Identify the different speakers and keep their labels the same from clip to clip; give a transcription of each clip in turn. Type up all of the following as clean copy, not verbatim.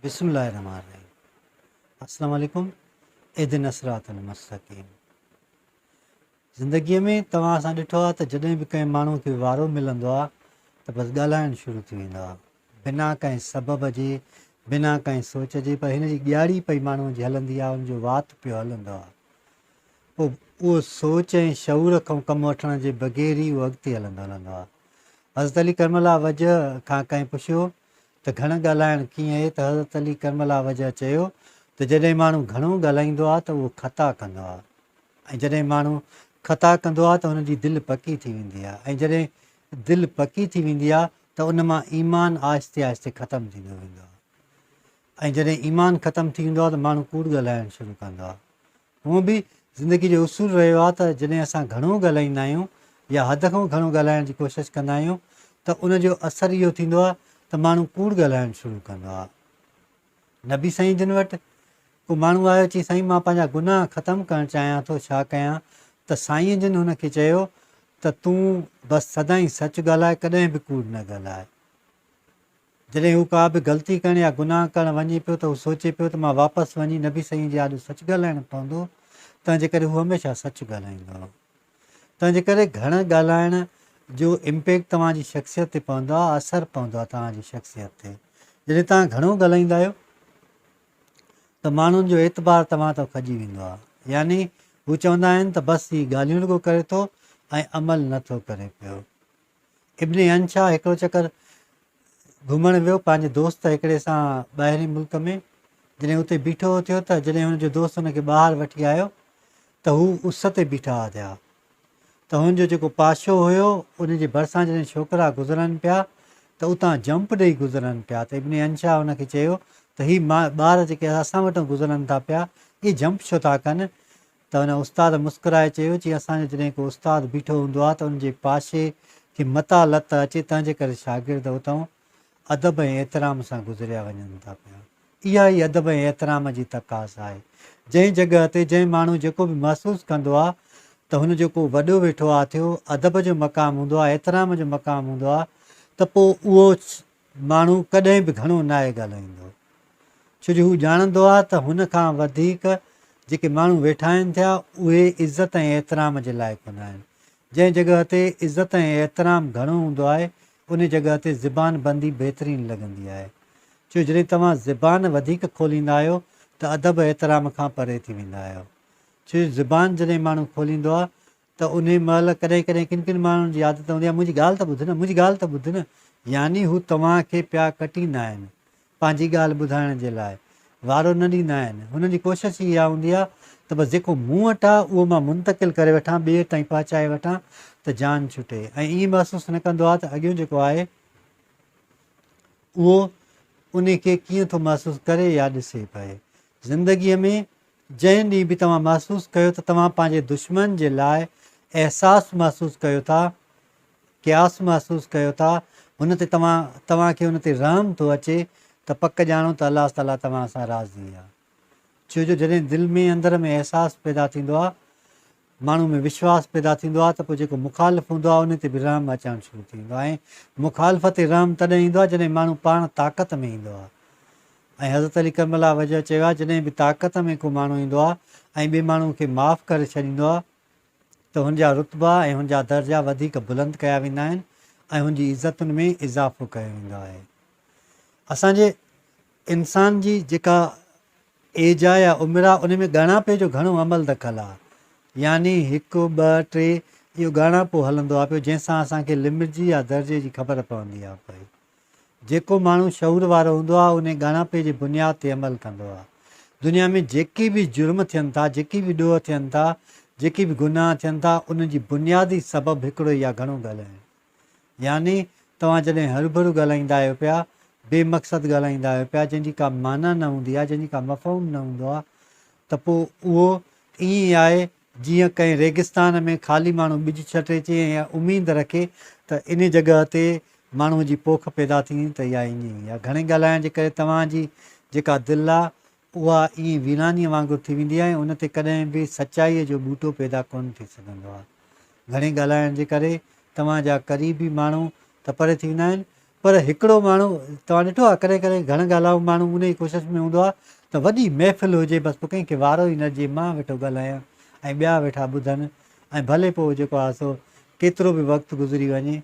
Speaker 1: بسم الله الرحمن الرحيم السلام عليڪم اهدنا الصراط المستقيم زندگيء ۾ توهان اسان ڏٺو آهي ته جڏهن به ڪنهن ماڻهو کي وارو ملندو آهي ته بس ڳالهائڻ شروع ٿي ويندو آهي بنا ڪنهن سبب جي بنا ڪنهن سوچ جي پر هن جي ڳياڙي پئي ماڻهو جي هلندي آهي ان جو وات پيو هلندو آهي پوء اهو سوچ ۽ شعور کان ڪم وٺڻ جي بغير ئي اهو اڳتي هلندو هلندو آهي حضرت علي ڪرم الله وجه کان ڪنهن پڇيو ته گهڻ ڳالهائڻ ڪيئن اهي ته حضرت علي ڪرم الله وجه چيو ته جڏهن ماڻهو گهڻو ڳالهائيندو آهي ته اهو خطا ڪندو آهي ۽ جڏهن ماڻهو خطا ڪندو آهي ته هن جي دل پڪي ٿي ويندي آهي ۽ جڏهن دل پڪي ٿي ويندي آهي ته ان مان ايمان آهستي آهستي ختم ٿيندو ويندو آهي ۽ جڏهن ايمان ختم ٿي ويندو آهي ته ماڻهو ڪوڙ ڳالهائڻ شروع ڪندو آهي. هونء به زندگي جو اصول رهيو آهي ته جڏهن اسان گهڻو ڳالهائيندا آهيون يا حد کان گهڻو ڳالهائڻ جي ڪوشش ڪندا آهيون ته ان جو اثر اهو ٿيندو آهي ته ماڻهو ڪوڙ ڳالهائڻ شروع ڪندو آهي. نبي سائين جن وٽ ڪو ماڻهو آيو چي سائين مان پنهنجا گناهه ختم ڪرڻ چاهيان ٿو ڇا ڪيان ته سائين جن هن کي چيو ته تون بس سدائين سچ ڳالهاء ڪڏهن به ڪوڙ نه ڳالهاء. جڏهن هو ڪا به غلطي ڪرڻ يا گناهه ڪرڻ وڃي پيو ته هو سوچي پيو ته مان واپس وڃي نبي سائين جي آڏو سچ ڳالهائڻو پوندو، تنهن جي ڪري هو هميشه سچ ڳالهائيندو هو. تنهن جي ڪري گهڻ ڳالهائڻ جو امپيڪٽ توهان جي شخصيت تي پوندو آهي، اثر پوندو آهي توهان جي شخصيت تي. جڏهن توهان گهڻو ڳالهائيندا آهيو ته ماڻهن جو اعتبار توهان تان کڄي ويندو آهي. يعني هو چوندا آهن ته بس هي ڳالهيون رڳو ڪري ٿو ۽ عمل نه ٿو ڪري پيو. ابن عنشا هڪڙو چڪر گهمڻ ويو پنهنجي دوست هڪڙي سان ٻاهرين ملڪ ۾ جڏهن اتي بيٺو هو ٿيو ته جڏهن هن جو دوست هن کي ٻاهر وٺي آيو ته هو اس تي بيٺا هئا ٿيا ته هن جو جيڪو پاشو هيو ان جي ڀرسان جڏهن ڇوڪرا گذرن پيا ته اتان جمپ ڏئي گذرن پيا ته ابن عنشا هن کي چيو ته هي ٻار جيڪي اسان وٽان گذرن ٿا پيا اهي جمپ ڇو ٿا ڪن ته ان استاد مسڪرائي چيو، چي اسان جو جڏهن ڪو استاد بيٺو هوندو آهي ته ان جي پاشي کي متان لت اچي تنهن جي ڪري شاگرد اتئون ادب ۽ احترام سان گذريا وڃن ٿا پيا. اها ئي ادب ۽ احترام جي تقاضا آهي. جنهن جڳهه تي جنهن ماڻهو جيڪو به محسوس ڪندو آهي ته هن جو ڪو وڏو ويٺو آهي ٿيو ادب جو مقام هوندو آهي احترام جو مقام هوندو آهي ته پوء اهو ماڻهو ڪڏهن به گهڻو ناهي ڳالهائيندو، ڇو جو هو ڄاڻندو آهي ته هن کان وڌيڪ جيڪي ماڻهو ويٺا آهن ٿيا، اهي عزت ۽ احترام جي لائق هوندا آهن. جنهن جڳهه تي عزت ۽ احترام گهڻو هوندو آهي، ان جڳهه تي زبان بندي بهترين لڳندي آهي. ڇو جو جڏهن توهان زبان وڌيڪ کوليندا آهيو ته ادب احترام کان پري ٿي ويندا آهيو. ڇو جو زبان جڏهن ماڻهو کوليندو آهي ته انهي مهل ڪڏهن ڪڏهن ڪن ڪن ماڻهن جي عادت هوندي آهي منهنجي ڳالهه ته ٻڌ نه منهنجي ڳالهه ته ٻڌ نه يعني هو توهان کي پيا ڪٽيندا آهن پنهنجي ڳالهه ٻڌائڻ جي لاء وارو نه ڏيندا آهن هنن جي ڪوشش ئي اها هوندي آهي ته بس جيڪو مون وٽ آهي اهو مان منتقل ڪري وٺان ٻئي تائين پهچائي وٺان ته جان ڇٽي ۽ ائين محسوس نه ڪندو آهي ته اڳيون جيڪو آهي اهو انهي کي ڪيئن ٿو محسوس ڪري يا ڏسي پئي زندگيء ۾ جنهن ڏينهن به توهان محسوس ڪيو ته توهان پنهنجي دشمن جي لاء احساس محسوس ڪيو ٿا، قياس محسوس ڪيو ٿا، هن تي توهان توهان کي ان تي رحم ٿو اچي ته پڪ ڄاڻو ته الله تعاليٰ توهان سان راضي آهي. ڇو جو جڏهن دل ۾ اندر ۾ احساس پيدا ٿيندو آهي، ماڻهو ۾ وشواس پيدا ٿيندو آهي ته پوء جيڪو مخالف هوندو آهي ان تي به رحم اچڻ شروع ٿي ويندو آهي ۽ مخالف تي رحم تڏهن ايندو آهي جڏهن ماڻهو پاڻ طاقت ۾ ايندو آهي ۽ حضرت علي ڪرم الله وجهه چيو آهي جڏهن به طاقت ۾ ڪو ماڻهو ايندو آهي ۽ ٻئي ماڻهو کي معاف ڪري ڇڏيندو آهي ته هن جا رتبا ۽ هن جا درجا وڌيڪ بلند ڪيا ويندا آهن ۽ هن جي عزتن ۾ اضافو ڪيو ويندو آهي. اسان جي انسان جي جيڪا ايج آ يا عمر آ ان ۾ ڳاڻاپي جو گهڻو عمل دخل آ يعني هڪ ٻه ٽي اهو ڳاڻاپو هلندو آ پيو جنهن سان اسان کي لمٽ جي يا درجي جي خبر پوندي آ پئي جيڪو ماڻهو شعور وارو هوندو آ انهي ڳاڻاپي جي بنياد تي عمل ڪندو آ دنيا ۾ جيڪي به جرم ٿين ٿا جيڪي به ڏوهه ٿين ٿا جيڪي به گناهه ٿين ٿا انهن جي بنيادي سبب هڪڙو ئي آ گهڻو ڳالهائڻ يعني توهان جڏهن هروڀرو ڳالهائيندا آهيو پيا، بي مقصد ڳالهائيندا آهيو پيا، جنهن جي ڪا معنيٰ نه هوندي آهي، جنهن جي ڪا مفهوم نه هوندو آهي ته پوء اهو ائين ئي آهي جيئن ڪنهن ريگستان ۾ خالي ماڻهو ٻج ڇٽي اچي ۽ اميد رکي ته انهي جڳهه تي ماڻهوء جي پوک پيدا ٿيندي ته اها ائين ئي آهي. گهڻي ڳالهائڻ جي ڪري توهان جي جيڪا دل آهي اها ائين ويرانيء وانگر ٿي ويندي آهي ۽ ان تي ڪڏهن به سچائيء جو ٻوٽو پيدا ڪونه ٿي سگهندو آهي. گهڻي ڳالهائڻ جي ڪري توهان جا قريبي ماڻهو ته پري ٿي ويندا آهن، پر هڪڙو ماڻهو توهان ڏٺو آهي ڪڏهن ڪڏهن گهڻ ڳالهائو ماڻهو انهي ڪوشش ۾ هوندو آهي ته وڏي محفل هجي بس پوء ڪنهن کي وارو ئي نه ڏجي مان ويٺو ڳالهايان ۽ ٻيا ويٺا ٻڌن ۽ ڀلي پوء جيڪو آهي سو ڪيترو به وقت گذري وڃي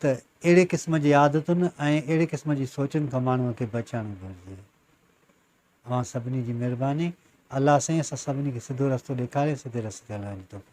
Speaker 1: ته اهڙي قسم جي عادتن ۽ اهڙي قسم جي سوچن کان ماڻهو کي بچڻ گهرجي. اوهان سڀني جي مهرباني. الله سائين اسان سڀني کي سڌو رستو ڏيکاري سڌي رستي تي هلڻ جي توفيق.